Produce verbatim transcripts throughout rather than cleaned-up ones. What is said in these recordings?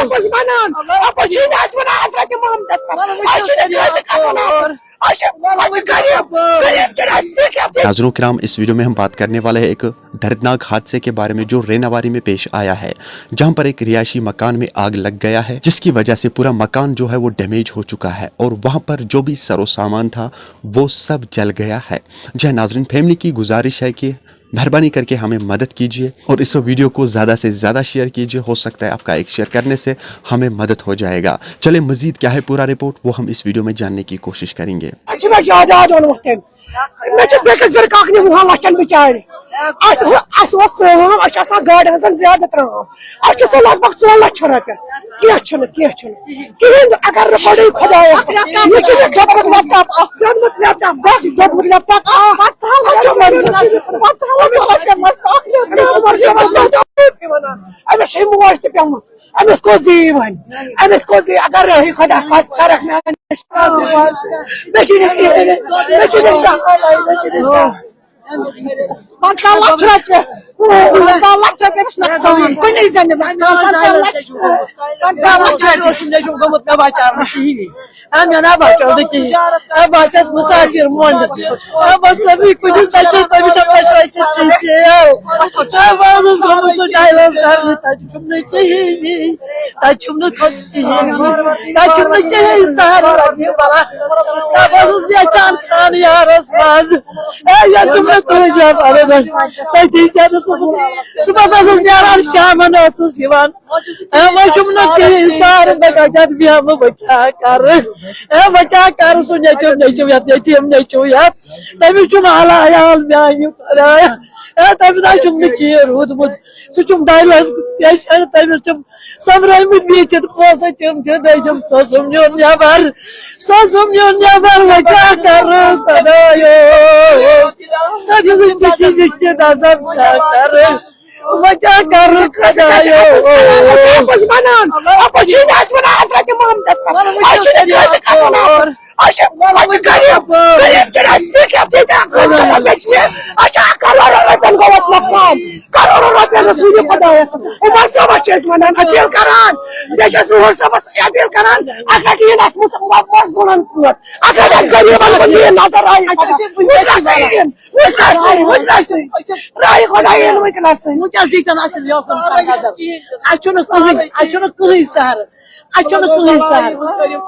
پوٚز وَنان، اَپُز چھُے نہٕ اَسہِ وَنان حضرت محمدَس پٮ۪ٹھ۔ اَسہِ چھُنہٕ کٲنٛسہِ کَتھ وَنان۔ اَسہِ چھِ، اَسہِ چھِ غریٖب، غریٖب چھِنہٕ اَسہِ سِکھ ہٮ۪تھ۔ ناظرین کرام، इस वीडियो में हम बात करने वाले हैं एक दर्दनाक हादसे के बारे में जो रेनावारी में पेश आया है, जहां पर एक रिहायशी मकान में आग लग गया है, जिसकी वजह से पूरा मकान जो है वो डैमेज हो चुका है और वहां पर जो भी सरो सामान था वो सब जल गया है। जी हाँ नाजरीन, फैमिली की गुजारिश है कि मेहरबानी करके हमें मदद कीजिए और इस वीडियो को ज़्यादा से ज़्यादा शेयर कीजिए। हो सकता है आपका एक शेयर करने से हमें मदद हो जाएगा। चले, मज़ीद क्या है पूरा रिपोर्ट, वो हम इस वीडियो में जानने की कोशिश करेंगे। اَسہِ چھِ مےٚ جاداد اوٚنمُت تٔمۍ۔ مےٚ چھِ بیٚکِس زِرکاکنہِ وُہَن لَچھَن بِچارِ۔ اَسہِ ہُہ، اَسہِ اوس ترٛام، اَسہِ چھِ آسان گاڑِ ہٕنٛز زیادٕ ترٛام۔ اَسہِ چھُ سُہ لگ بگ ژور لَچھ رۄپیہِ۔ کینٛہہ چھُنہٕ، کینٛہہ چھُنہٕ۔ کِہیٖنۍ تہِ، اگر نہٕ گۄڈَے خۄدایَس، یہِ چھُ مےٚ دوٚدمُت لیپ ٹاپ اَکھ، دوٚدمُت لیپ ٹاپ، گۄڈٕ دوٚدمُت لیپ ٹاپ اَکھ۔ پَتہٕ ژھانٛڈ لَچھو منٛز، پَتہٕ ژھانٛڈ لَچھو لَچھَن منٛز اَکھ لیپ ٹاپ۔ أمِس چھِ ماجہِ تہِ پیٚمٕژ۔ أمِس کوٚت زِ یہِ وۄنۍ؟ أمِس کوٚت زِ یہِ؟ اگر رٲہی خۄدا خاص کَرَکھ میٛانہِ مےٚ چھُنہٕ کِہیٖنۍ۔ مےٚ چھُنہٕ سہلٕے، مےٚ چھُنہٕ سہل۔ پنٛژاہ لَچھ رۄپیہِ، پنٛژاہ لَچھ رۄپیہِ أمِس نۄقصان، کُنی زٔنہِ نۄقصان، پنٛژاہ لَچھ، پنٛژاہ لَچھ رۄپیہِ۔ اوسُم نہٕ گوٚمُت مےٚ بچاونہٕ کِہیٖنۍ۔ اے، مےٚ نا بچاو نہٕ کِہیٖنۍ۔ اے، بہٕ حظ چھَس مُسافِر مۄنٛڈٕ۔ اے، بہٕ ٲسٕس أمِس کُنِس تَتہِ چھَس تٔمِس چھَس پٮ۪ٹھ رٲچھِتھ کِہیٖنۍ۔ اے، بہٕ حظ اوسُس گوٚمُت سُہ ڈایلاس کَرنہِ، تَتہِ چھُم نہٕ کِہیٖنۍ۔ تَتہِ چھُم نہٕ کھوٚت کِہیٖنۍ۔ تَتہِ چھُم نہٕ کِہیٖنۍ سہارٕ لَگہِ بَلا۔ اے، بہٕ حظ اوسُس بیچھان خان یارَس منٛز۔ اے، ییٚلہِ چھُم نہٕ کٕہٕنۍ جاب اَنان۔ تَتی چھَس بہٕ صُبحَس، صُبحَس ٲسٕس نیران، شامَن ٲسٕس یِوان۔ اے، وۄنۍ چھُم نہٕ کِہیٖنۍ سہارٕ، مےٚ کَتہِ بیٚہمہٕ، بہٕ کیٛاہ کَرٕ؟ اے، بہٕ کیٛاہ کَرٕ؟ سُہ نیٚچوٗ، نیٚچوٗ یَتھ، یتیٖم نیٚچوٗ یَتھ، تٔمِس چھُم حال عیال میٛانہِ خۄدایا۔ اے، تٔمِس حظ چھُم نہٕ کِہیٖنۍ روٗدمُت۔ سُہ چھُم ڈایلاس پیشَنٹ، تٔمِس چھُم سۄمبرٲومٕتۍ بیٚیہِ چھِ پونٛسہٕ تِم تہِ دٔجِم، سُہ اوسُم نیُن نٮ۪بر، سُہ اوسُم نیُن نٮ۪بر، وۄنۍ کیٛاہ کَرٕ خۄدایو؟ تٔمِس چھِ چِٹھِ دَزان، کیٛاہ کَرٕ؟ وۄنۍ کیٛاہ کَرٕ خۄدایو؟ اَپُز وَنان، اَپُز چھُے نہٕ اَسہِ وَنان حضرت محمدَس پٮ۪ٹھ۔ اَسہِ چھُنہٕ کٲنٛسہِ کَتھ وَنان۔ اَسہِ چھِ، اَسہِ چھِ غریٖب، غریٖب چھِنہٕ اَسہِ سِکھ ہٮ۪تھ ییٚتہِ۔ اَسہِ چھِ اَکھ کَرورَن رۄپیَن گوٚو اَسہِ نۄقصان۔ کَرورَن رۄپیَن رسوٗلِ خۄدایَس۔ عمر صٲبَس چھِ أسۍ وَنان، اپیٖل کَران، بیٚیہِ چھِ أسۍ روحَن صٲبَس اپیٖل کَران، اگر یِن اَسہِ مُس-، مَ-، مَزدوٗرَن پٲٹھۍ، اگر اَسہِ غریٖبَن کُن یِن نظر آیہِ خۄدا۔ وٕنکٮ۪سٕے یِن، وٕنکٮ۪سٕے، وٕنکٮ۪سٕے۔ راے خۄدا یِن وٕنکٮ۪سٕے۔ وٕنکٮ۪س دیٖتَن اَسہِ یہِ اوسُن نظر۔ اَسہِ چھُنہٕ کٕہٕنۍ، اَسہِ چھُنہٕ کٕہٕنۍ سہارٕ۔ اَسہِ چھُنہٕ کٕہٕنۍ سہارٕ۔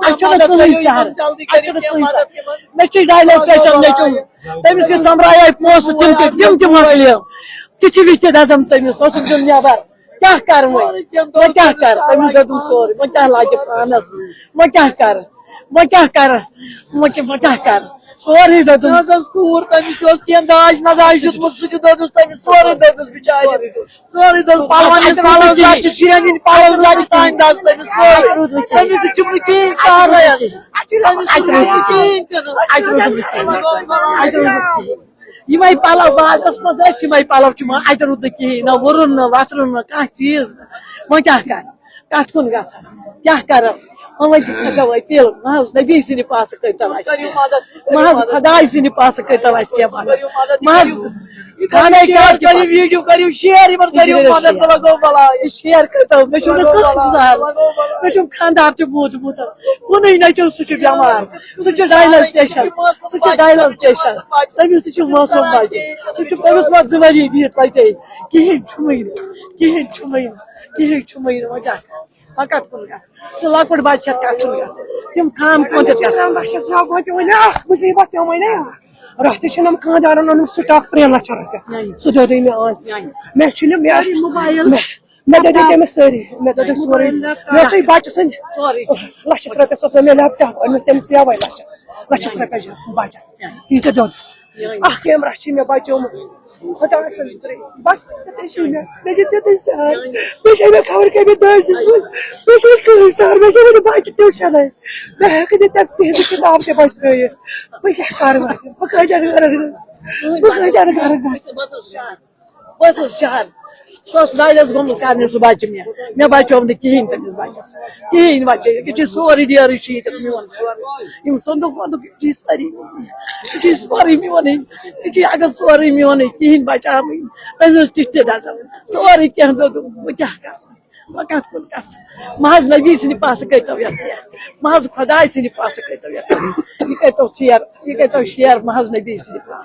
اَسہِ چھُنہٕ کٕہٕنۍ سہارٕ۔ اَسہِ چھُنہٕ کٕہٕنۍ سہارٕ۔ مےٚ چھِ ڈایلیس پیشَنٹ نیٚچوٗ۔ تٔمِس گٔے سۄمبرایے پونٛسہٕ، تِم تہِ، تِم تہِ مۄکلیو۔ تہِ چھِ وِچھِتھ دَزَم تٔمِس، اوسُم دیُن نٮ۪بر۔ کیٛاہ کَرٕ وۄنۍ؟ وۄنۍ کیٛاہ کَرٕ؟ تٔمِس دیُتُم سورُے۔ وۄنۍ کیٛاہ لَگہِ پانَس؟ وۄنۍ کیٛاہ کَرٕ؟ وۄنۍ کیٛاہ کَرٕ؟ وۄنۍ کیٛاہ، وۄنۍ کیٛاہ کَرٕ؟ سورُے دیُتُم۔ نہ حظ ٲس کوٗر، تٔمِس تہِ اوس کینٛہہ داج نہ داج دیُتمُت، سُہ تہِ دوٚدُس تٔمِس، سورُے دوٚدُس بِچارِ۔ سورُے دوٚد پَلوَن ہٕنٛدۍ پَلَو زَچہِ، شیرٮ۪ن ہٕنٛدۍ پَلَو زَچہِ تانۍ دَز تٔمِس سورُے۔ تٔمِس تہِ چھُم نہٕ کِہیٖنۍ سہارَے۔ تٔمِس تہِ چھُم نہٕ کِہیٖنۍ تہِ نہٕ۔ اَتہِ روٗدُس نہٕ کِہیٖنۍ۔ اَتہِ روٗدُس نہٕ کِہیٖنۍ۔ یِمَے پَلَو باغَس منٛز ٲسۍ، تِمَے پَلَو چھِ وۄنۍ، اَتہِ روٗد نہٕ کِہیٖنۍ، نہ وُرُن، نہ وَترُن، نہ کانٛہہ چیٖز۔ وۄنۍ کیٛاہ کَرٕ؟ کَتھ کُن گژھٕ؟ کیٛاہ کَرٕ؟ وۄنۍ چھِ کھسان وۄنۍ تیٖل۔ نہ حظ، نبی سٕنٛدِ پاسہٕ کٔرۍتو اَسہِ۔ نہ حظ، خۄداے سٕنٛدِ پاسہٕ کٔرۍتو اَسہِ کینٛہہ مدد۔ نہ حظ، خانَے کاک کٔرِو ویٖڈیو، کٔرِو شِیَر، یِمَن کٔرِو مدد، بہٕ لَگو بَلاے۔ شِیَر کٔرۍتو، مےٚ چھُنہٕ کٕہٕنۍ سہارٕ۔ مےٚ چھُم خانٛدار تہِ موٗدمُت۔ کُنُے نیٚچو سُہ چھُ بٮ۪مار، سُہ چھُ ڈایلَس پیشَنٹ، سُہ چھُ ڈایلَس پیشَنٹ۔ تٔمِس تہِ چھُ معصوٗم بَچہِ، سُہ چھُ، تٔمِس ووت زٕ ؤری بِہِتھ تَتے۔ کِہیٖنۍ چھُمٕے نہٕ، کِہیٖنۍ چھُمٕے نہٕ، کِہیٖنۍ چھُمٕے نہٕ، وۄنۍ کیٛاہ کَرٕ؟ وۄنۍ کَتھ کُن گژھٕ؟ سُہ لۄکُٹ بَچہٕ چھَتھ کَتھ کُن گژھٕ؟ تِم خان کون تہِ گژھن بَچہِ۔ مےٚ گوٚو تہِ وۄنۍ اَکھ مُصیٖبت پیوٚو وۄنۍ اَکھ۔ راتھ تہِ چھِنَم خانٛدارَن اوٚنمُت سٹاک ترٛےٚ لَچھ رۄپیہِ۔ سُہ دوٚدُے مےٚ آز۔ مےٚ چھُنہٕ، مےٚ، مےٚ، مےٚ دوٚدُے تٔمِس سٲری۔ مےٚ دوٚدُے سورُے۔ مےٚ اوسُے بَچہٕ سٕنٛدِ لَچھَس رۄپیَس اوس مےٚ لیپ ٹاپ اوٚنمُت تٔمِس یَوَے لَچھَس، لَچھَس رۄپیَس دیُت بَچَس۔ یہِ تہِ دوٚدُس۔ اَکھ کیمرہ چھِ مےٚ بَچومُت۔ خۄداے سٕنٛدِ ترٛے۔ بَس، تِتھَے چھِ مےٚ۔ مےٚ چھِ تِتھَے سہارٕ۔ مےٚ چھِ مےٚ خبر کَمہِ دٲجِس منٛز۔ مےٚ چھِ وۄنۍ کٕہٕنۍ سہارٕ۔ مےٚ چھِ وۄنۍ بَچہِ ٹیوٗشَنَے۔ مےٚ ہٮ۪کہٕ نہٕ تَمہِ سۭتۍ تِہِنٛزٕ کِتاب تہِ بَچنٲیِتھ۔ بہٕ کیٛاہ کَرٕ وۄنۍ؟ بہٕ کۭتیٛاہ گَرَن گژھٕ؟ بہٕ کۭتیٛاہ گَرَن گژھٕ؟ بہٕ ٲسٕس شہر، سُہ اوس لالٮ۪س گوٚمُت کرنہِ سُہ بچہٕ مےٚ، مےٚ بچوو نہٕ کِہیٖنۍ تٔمِس بچس، کِہیٖنۍ بچے۔ یہِ چھُ سورُے ڈیرٕے چھُ ییٚتٮ۪تھ میون سورُے، یِم صندوٗق وندوٗق یِم چھِ سٲری میونٕے، یہِ چھُ سورُے میونٕے، یہِ چھُ اگر سورُے میونٕے کِہیٖنۍ بچاوٕے، تٔمۍ اوس چِٹھۍ تہِ دَزان، سورُے کینٛہہ دوٚدُم، بہٕ کیٛاہ کرٕ؟ وۄنۍ کتھ کُن گژھٕ؟ محض نبی سٕنٛدِ پاسہٕ کٔرۍتو یتھ یہِ۔ محض خۄداے سٕنٛدِ پاسہٕ کٔرۍتو یتھ۔ یہِ کٔرۍتو شیر، یہِ کٔرۍتو شیر محض نبی سٕنٛدِ پاسہٕ۔